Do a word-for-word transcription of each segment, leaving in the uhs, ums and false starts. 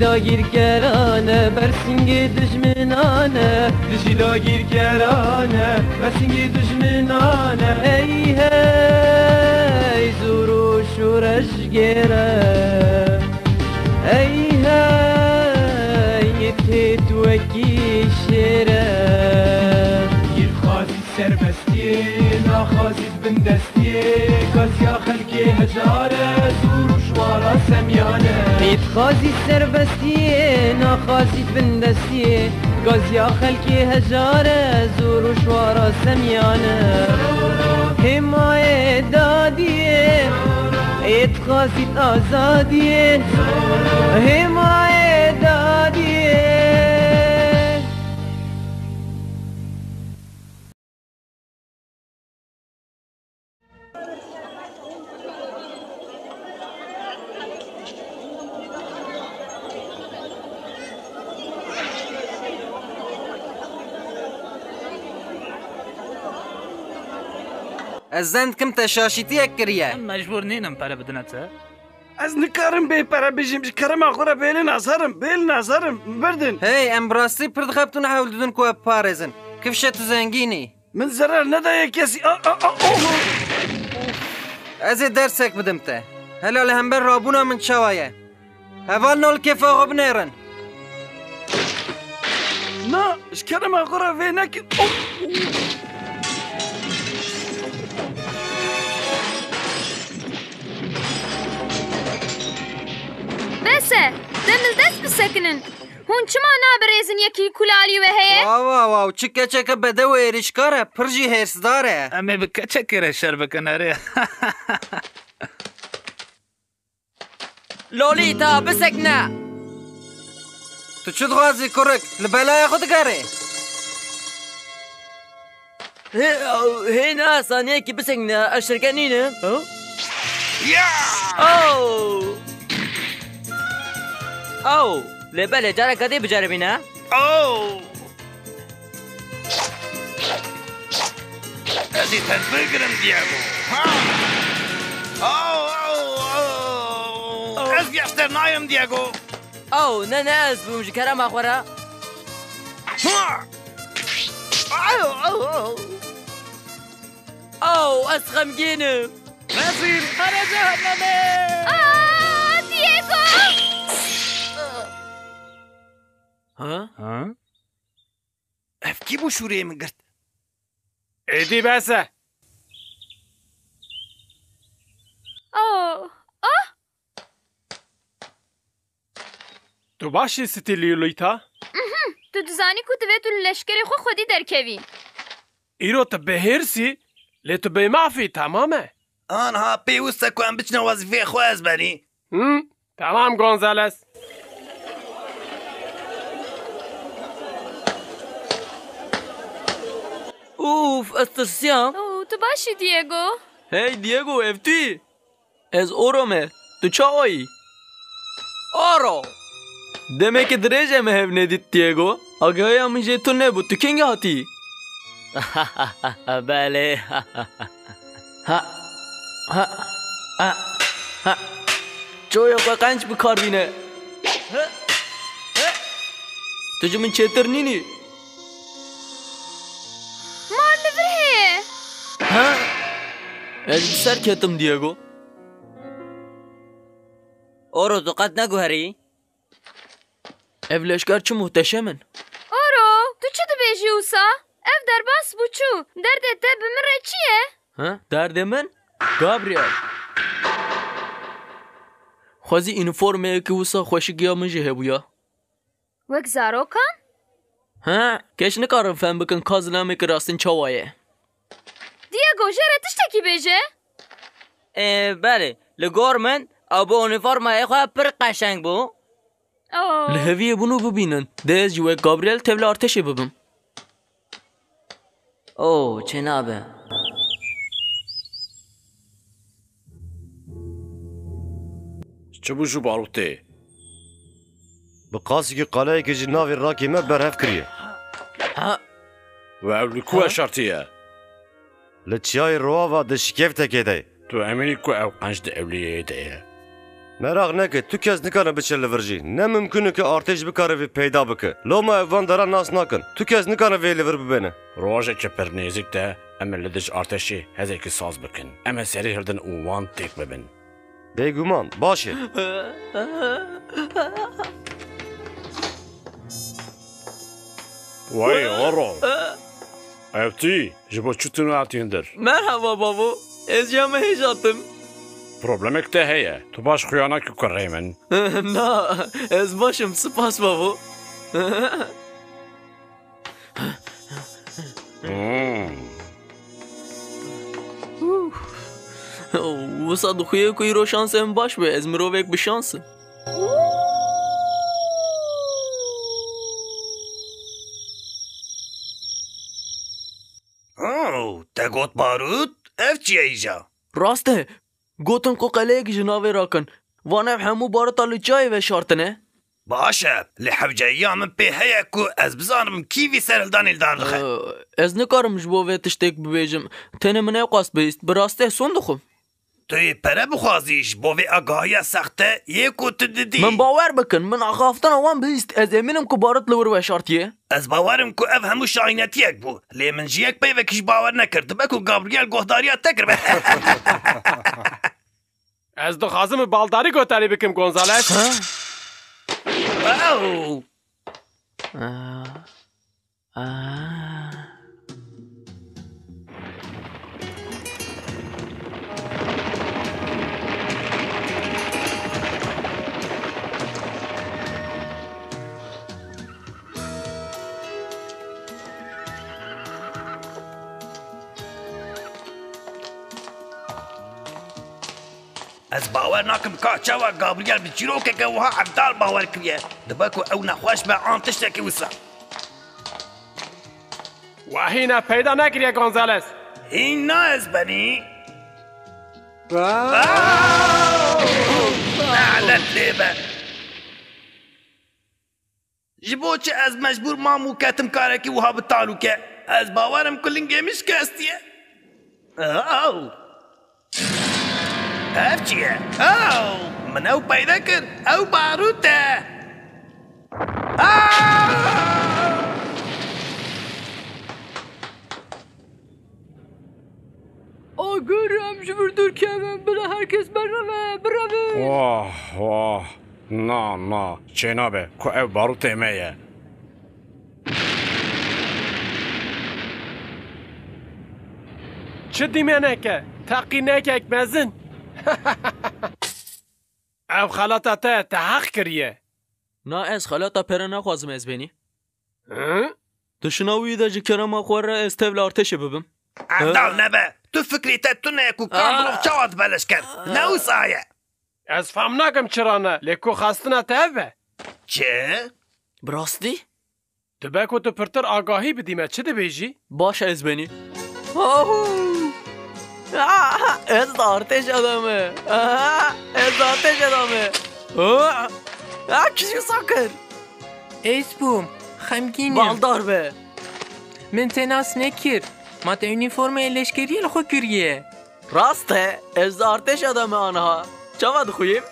Dagîrkerane, bersingê dijminane. Dijî dagîrkerane, bersingê dijminane. Ey hey, zor û şoreş gêre. Ey hey, yê têt wekî şêre. Yê dixwazî serbestiyê, naxwazî bindestiyê, gaziya xelkê hejar e, zor û şwara semyan e. Yê dixwazî serbestiyê, naxwazî bindestiyê, gaziya xelkê hejar e, zor û şwara semyan e. Hêmayê dadiyê, yê dixwazî azadiyê, hêmayê dadiyê. Ez zend kim te şaşîtiyek kiriye. Em mecbûr nînin pere bidine te. Ez nikarim bê pere bijîm, ji kerema xwe re bêlin ez herim, bêlin ez herim, birdin. Hey, em bi rastî pir dixebitûn hewl didin ku we biparêzin. Kifşe tu zengîn î. Min zerer nedaye kesî. A, a, a, oh! Ez ê dersek bidim te. Hela li hember rabûna min çawa ye? Hevalno li kêfa xwe binêrin. Na, ji kerema xwe re vê nekin. Oh! Bes e, dem li dest bisekinin. Hûn çima nabirêzin yekî ku li alî we heye? Waw, waw, waw, çi keçeke bedew û êrîşkar e, pir jî hêrsdar e. Em ê bi keçekê re şer bikin, erê. Lolîta, bisekine! Tu çi dixwazî, kurik? Li belaya xwe digerê? Hê, hê ne, saniyekî bisekine, ez şirke nînim. Ha? Ya! Oh! Oh! Lê belê, careke dî biceribîne. Oh! Ez ê te bigirim, Diego. Ha! Oh, oh, oh. Ez geşter nayim, Diego. Oh, ne, ne ez bûm ji kerema xwe re. Ha! Oh, oh, oh. Oh, ez xemgîn im. Rezîl, here cehennemê! Aa, Diego! Ha? Ha? Ev kî bû şûreyê min girt? Êdî bes e. Oh, oh! Tu baş î, Stilî Lolîta? Mhm, tu dizanî ku divê tu li leşkerê xwe xwedî derkevî. Îro tu bêhêrs î, lê tu bêmaf î, temam e? Anha pêwist e ku em biçine wezîfeyê xwe ez berî. Hı? Tamam, Gonzales. Ûf, ez tirsiyam. Oo, tu baş î, Diego? Hey, Diego, ev tu yî? Ez Oro me. Tu çawa yî? Oro! Demeke dirêj e me hev nedît, Diego. Agahiya min jê tune bû. Tu kengî hatî? Belê. Ha, ha, ha, ha. Çoya xwe qenc bi kar bîne. Tu ji min çêtir nînî. Mar li vir heye. Ha? Ez bi ser ketim, Diego. Oro, tu qet neguherî? Ev leşker çi muhteşem in. Oro, tu çi dibêjî wisa? Ev derbas bû çû. Derdê te bi min re çi ye? Ha? Derdê min? Gabriel. Xwezî uniformeyekî wisa xweşik ya min jî hebûya. Wek zarokan? Ha, kes nikarin fehm bikin ka zilamekî rastin çawa ye. Diego, jê re tiştekî bêje. Ê, belê, li gor min ew bi unîformayê xwe pir qeşeng bû. Oh. Li heviyê bûn û bibînin. Dê ez jî wek Gabriel tevli artêşê bibim. Oh, çênabe. Çi bû ji barûtê? Bi qasikî qaleyekî ji navê rakê me berhev kiriye. Ha? Û ew li ku eşartiye? Li çiyayê Roava di şikeftekê de ye. Tu emîn î ku ew qenc di ewliyeyê de ye? Meraq neke, tu kes nikane biçe li vir jî. Ne mimkun e ku artêş bikare vê peyda bike. Loma ev van dara nas nakin. Tu kes nikane vê li vir bibêne. Rojeke pir nêzik de em ê li dij artêşê hezekî saz bikin. Em ê serî hildin û wan têk bibin. Bêguman, baş e. Wey, Oro. Ev tî, ji bo çi tune hatî hundir? Merhaba bavo. Ez ya me hêj hatim. Problemek te heye. Tu baş xuya nakî kurê min. Na, ez baş im, spas bavo. Hmm. Wisa dixuye ku îro şansê min baş be, ez mirovek bi şans im. Oh, te got barût? Ev çi ye îja? Rast e. Gotin ku qeleyek ji navê rakin. Van ev hemû barita li çiyayê veşartine? Baş e, lê hewceyiya min pê heye ku ez bizanim kî vî serhildanê li dar dixe. Ee, ez nikarim ji bo vê tiştek bibêjim. Tenê min ew qas bihîst. Bi rastî ez son dixwim. Tu yê pere bixwazî ji bo vê agahiya sexte yê ku tu didî. Min bawer bikin, min axaftina wan bihîst. Ez emîn im ku barit li wir veşartiye. Ez bawer im ku ev hemû şayînetiyek bû. Lê min ji yek peyvekî jî bawer nekir. Dibe ku Gabriel guhdariya te kiribe. Ez dixwazim bi baldarî gotarî bikim, Gonzales. Ha? Ew! Ah. Ah. Ez bawer nakim ka çawa Gabriel bi çîrokeke wiha evdal bawer kiriye. Dibe ku ew nexweş be an tiştekî wisa. We hîna peyda nekiriye, Gonzales. Hîna ez benî. Nalet lê be. Ji bo çi ez mecbûr mam û ketim karekî wiha bi talûke? Ez bawer im ku lingê min şikestiye. Aw! Ev çi ye? Aw! Min ew peyde kir. Ew barût e. Aw! Agir, em ji vir dûr kevin, bila her kes bereve, bireve. Wah, wah. Na, na, çênabe, ku ev barûtê me ye. Çi dîmeneke, teqînekek mezin. Ev xelata te, te heq kiriye. Na, ez xelata pere naxwazim ez benî. Hı? Di şina wî de ji kerema xwe re ez tevla artêşê bibim. Evdal nebe. Tu fikrê te tune ye ku Aa! Kamilov çawa dibeleşker. Ne wisa ye? Ez fam nakim çira ne, lê ku xwestina te ev be. Çi? Bi rastî? Dibe ku tu pirtir agahî bidî me, çi dibêjî? Baş e, ez benî. Ahu! Ah, ez de artêşa de me. Ah, ez de artêşa de me. Ah, ah, kî wisa kir? Ez bûm. Xemgîn im. Baldar be. Min te nas nekir. Ma te unîformaya leşkeriyê li xwe kiriye? Rast e, ez di artêşa de me aniha. Çawa dixuyim?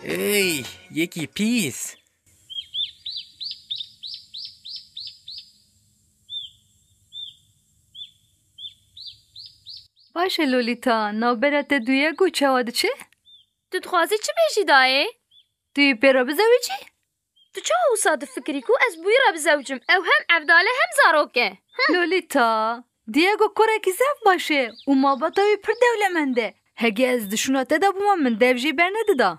Ey, yekî pîs. Baş e Lolita, navbera te duyego çawa diçe? Tu dixwazî çi bêjî dayê? Tu yê pê re bizewicî? Tu çawa wisa difikirî ku ez bi wî re bizewicim? Ew hem evdal e hem zarok e. Lolita, Diego kurekî zef baş e û malbata wî pir dewlemend e. Hegê ez di şûna te de bûma min dev jê bernedida.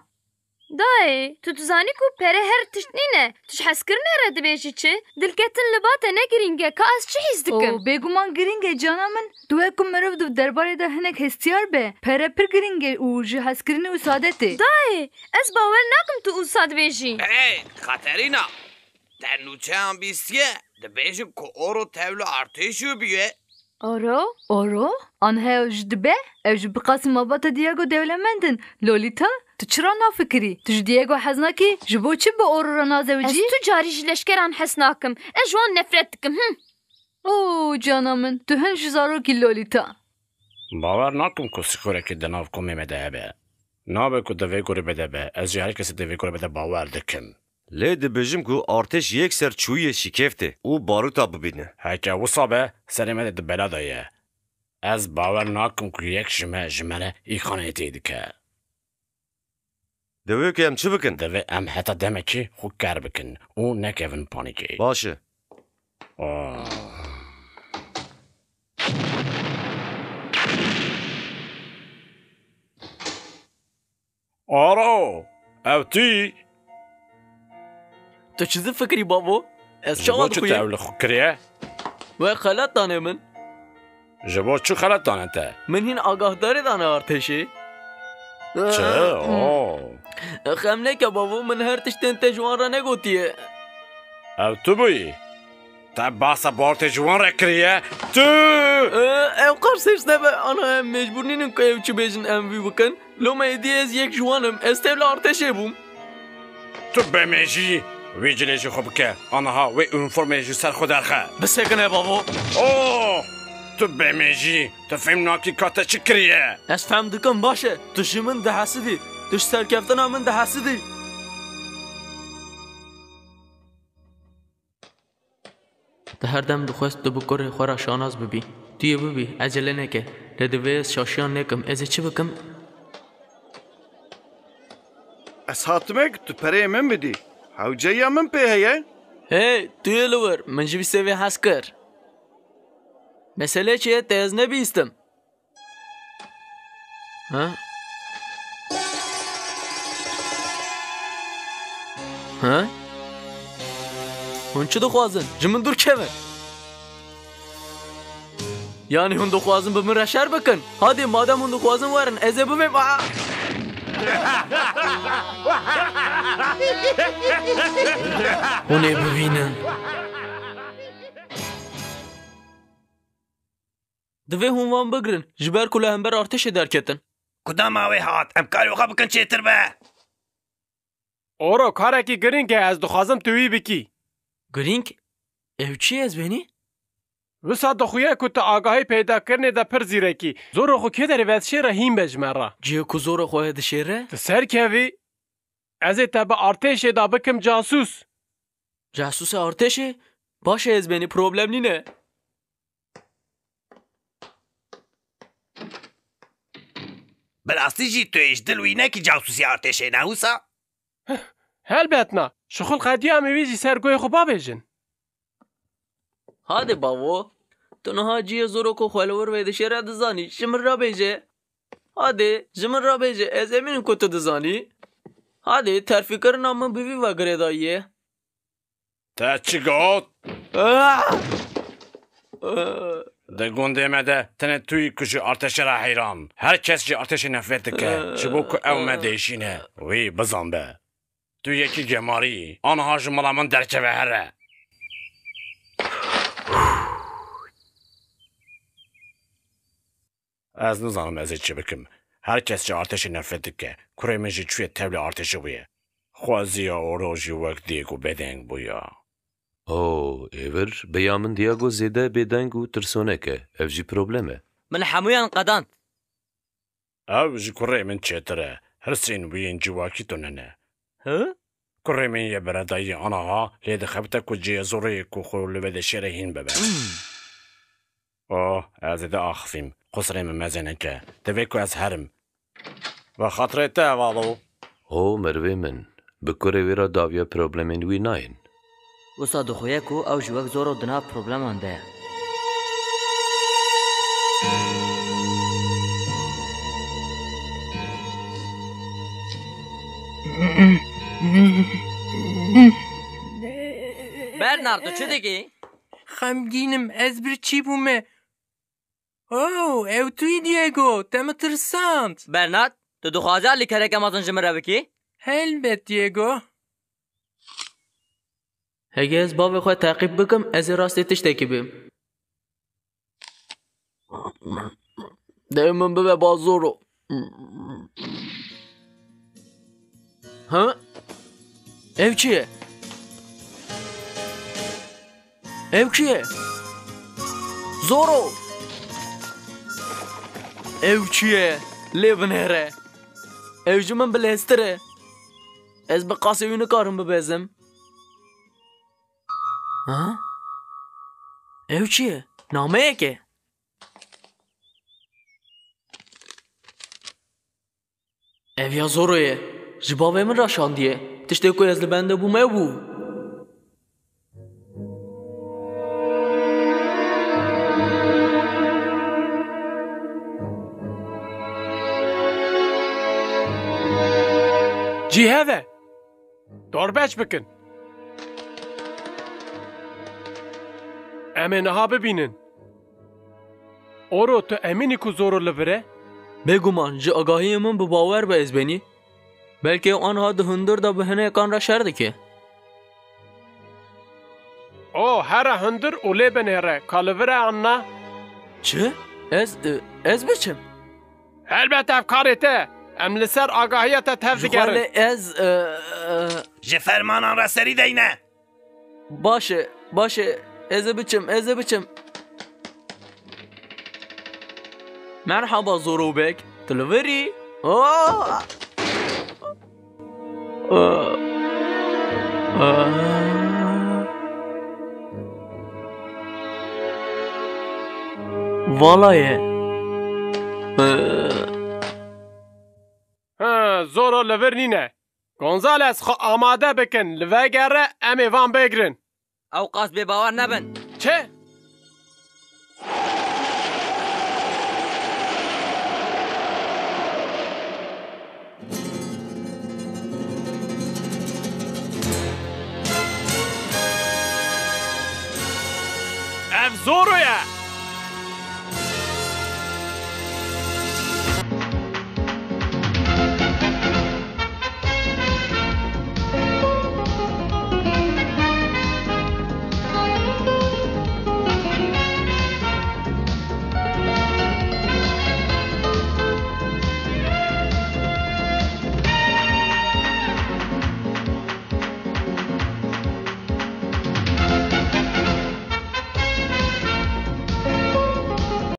Dayê, tu dizanî ku pere her tişt nîne. Tu ji hezkirinê re dibêjî çi? Dilketin li ba te ne girîng e, ka ez çi hîs dikim? O, bêguman girîng e cana min. Tu wek ku mirov di derbarê de hinek hestiyar be, pere pir girîng e û ji hezkirinê û saadetê. Dayê, ez bawer nakim tu wisa dibêjî. Hey, Katerina! Te nûçeyan bîstiye? Dibêjin ku Oro tevla artêşî bûye. Oro? Oro? An hew ji dibe? Ew ji bi qasî malbata Diego dewlemend in. Lolita, tu çira nafikirî? Tu ji Diego hez nakî? Ji bo çi bi Oro re nazewicî? Ez tu carî ji leşkeran hez nakim. Ez ji wan nefret dikim. Hm. Oo, cana min, tu hin ji zarokî Lolîta. Bawer nakim ku sîxorekî di nav komê me de hebe. Nabe ku di vê gorî bide be. Ez jî her kesî di vê gorî bide bawer dikim. Lê dibêjim ku artêş yekser çûye şîkeftê û barûta bibîne. Heke wisa be, serê me de di bela de ye. Ez bawer nakim ku yek ji me ji me re îxanetê dike. Divê ku em çi bikin? Divê em heta demekî xwe ker bikin û nekevin panîkê. Baş e. Ah. Aro, ew tî? Tu çi difikirî bavo? Ez çawa dixuyê? Ji bo çi te ew li xwe kiriye? We xelet danê min. Ji bo çi xelet dane te? Min hîn agahdarî dane artêşê. Çi? Oh. Xem neke bavo, min her tiştên te ji wan re negotiye. Ew tu bûyî? Te behsa bartê ji wan re kiriye? Tu! Ew qas hêrs nebe, ana em mecbûr nînin ku ew çi bêjin em vî bikin. Loma êdî ez yek ji wan im, ez tevla artêşê bûm. Tu bêmêjî, wî cilê ji xwe bike, aniha wê uniformê ji ser xwe derxe. Bisekine bavo. Oh! Tu bêmêjî, tu fêm nakî ka te çi kiriye? Ez fem dikim, baş e, tu ji min dihesidî, tu ji serkeftina min dihesidî. Te her dem dixwest tu bi kurê xwe re şanas bibî. Tu yê bibî, ecele neke. Lê divê ez şaşiyan nekim. Ez ê çi bikim? Ez hatime ku tu pereyê min bidî. Hewceya min pê heye. Hey, tu yê li wir, min ji vî sêvê hez kir. Mesele çi ye, te ez nebihîstim. Ha? Ha? Hûn çi dixwazin? Ji min dûr kevin. Yanî hûn dixwazin bi min re şer bikin? Hadê, madem hûn dixwazin werin, ez ê bivêm. Aa! Hûn ê bivînin. Divê hûn wan bigirin, ji ber ku li hember artêşê derketin. Ku dema wê hat, em karê xwe bikin çêtir be. Oro, karekî girîng e, ez dixwazim tu wî bikî. Girîng? Ew çi ye, ez benî? Wisa dixuye ku tu agahî peydakirinê de pir zîrekî. Zoro xwe kê derê vedişêre hîn be ji me re. Cihê ku zoro xwe dişêre? Tu serkevî, ez ê te bi artêşê de bikim casûs. Casûsê artêşê? Baş e, ez benî, problem nîne. Bi rastî jî tu yê ji dil wî nekî casûsê artêşê, ne wisa? Helbet na. Şixul qediya min wî jî ser guhê xwe babêjin. Hadê bavo, tu niha cihê zoro ku xwe li wir vedişêre dizanî, ji min re bêje. Hadê, ji min re bêje, ez emînim ku tu dizanî. Hadê, terfîkirina min bi vî ve girêdayî ye. Te çi got? Ah! Ah! Di gundê me de tenê tu yî ku ji artêşê re heyran. Her kes ji artêşê nefret dike. Ji bo ku ew me diêşîne. Wî bizan be. Tu yekî gemarî yî. Aniha ji mala min derkeve here. Ez nizanim ez ê çi bikim. Her kes ji artêşê nefret dike. Kurê min jî çûye tevlî artêşê bûye. Xweziya Oro jî wek Diego bêdeng bûya. Oh, êvir, bi ya min Diego zêde bêdeng û tirsonek e. Ev jî problem e. Min hemûyan qedand. Ew ji kurê min çêtir e. Hirsên wî yên civakî tune ne. Hi? Kurê min yê beredayî aniha lê dixebite ku cihê zorê ku xwe li vê dişêre hîn bibe. Hmm. Oh, ez ê diaxivîm. Qusrê min mezin neke. Divê ku ez herim. Bi xatirê te, hevalû. Ho, merivê min. Bi kurê wê re dawiya problemên wî nayên. Wisa dixuye ku ew jî wek Zoro di nav probleman de ye. Bernardo, çi dikî? Xemgîn im, ez birçî bûme. Oh, ew tu yî Diego, te min tirsand. Bernard, tu dixwazî alîkareke mezin ji min re bikî? Helbet Diego. Hege ez bavê xwe teqîb bikim, ez ê rastê tiştekî bêm. Dê min bibe bazoro. Ha? Ev çi ye? Ev kî ye? Zoro! Ew çi ye? Lê binêre. Ew ji min bilêztir e. Ez bi qasê wî nikarim bibêzim. Ha? Ew çi ye? Nameyek e. Ev ya Zoro ye. Ji bavê min re şandiye. Tiştê ku ez li bende bûme bû. Cî hev e. Dorbeç bikin. Em ê niha bibînin. Oro, tu emîn î ku Zoro li vir e? Bêguman, ji agahiyê min bi bawer be ez benî. Belkî ew anha di hundir de bi hinekan re şer dike. O, here hundir û lê binêre, ka li vir e an na? Çi? Ez, e, ez biçim? Helbet ev karê te. Em li ser agahiya te tev digerin. Ji xwe lê ez, e, e, Ji fermanan re serî deyne. Baş e, baş e. Ez ê biçim, ez ê biçim. Merhaba Zorobek. Tu li vir î? Oh! Ah! Ah! Vala ye. Ah! Ha, Zoro li vir nîne. Gonzales, xwe amade bikin, li vegere em ê van bêgirin. Ew qas bêbawer nebin. Çi? Ev Zoro ye.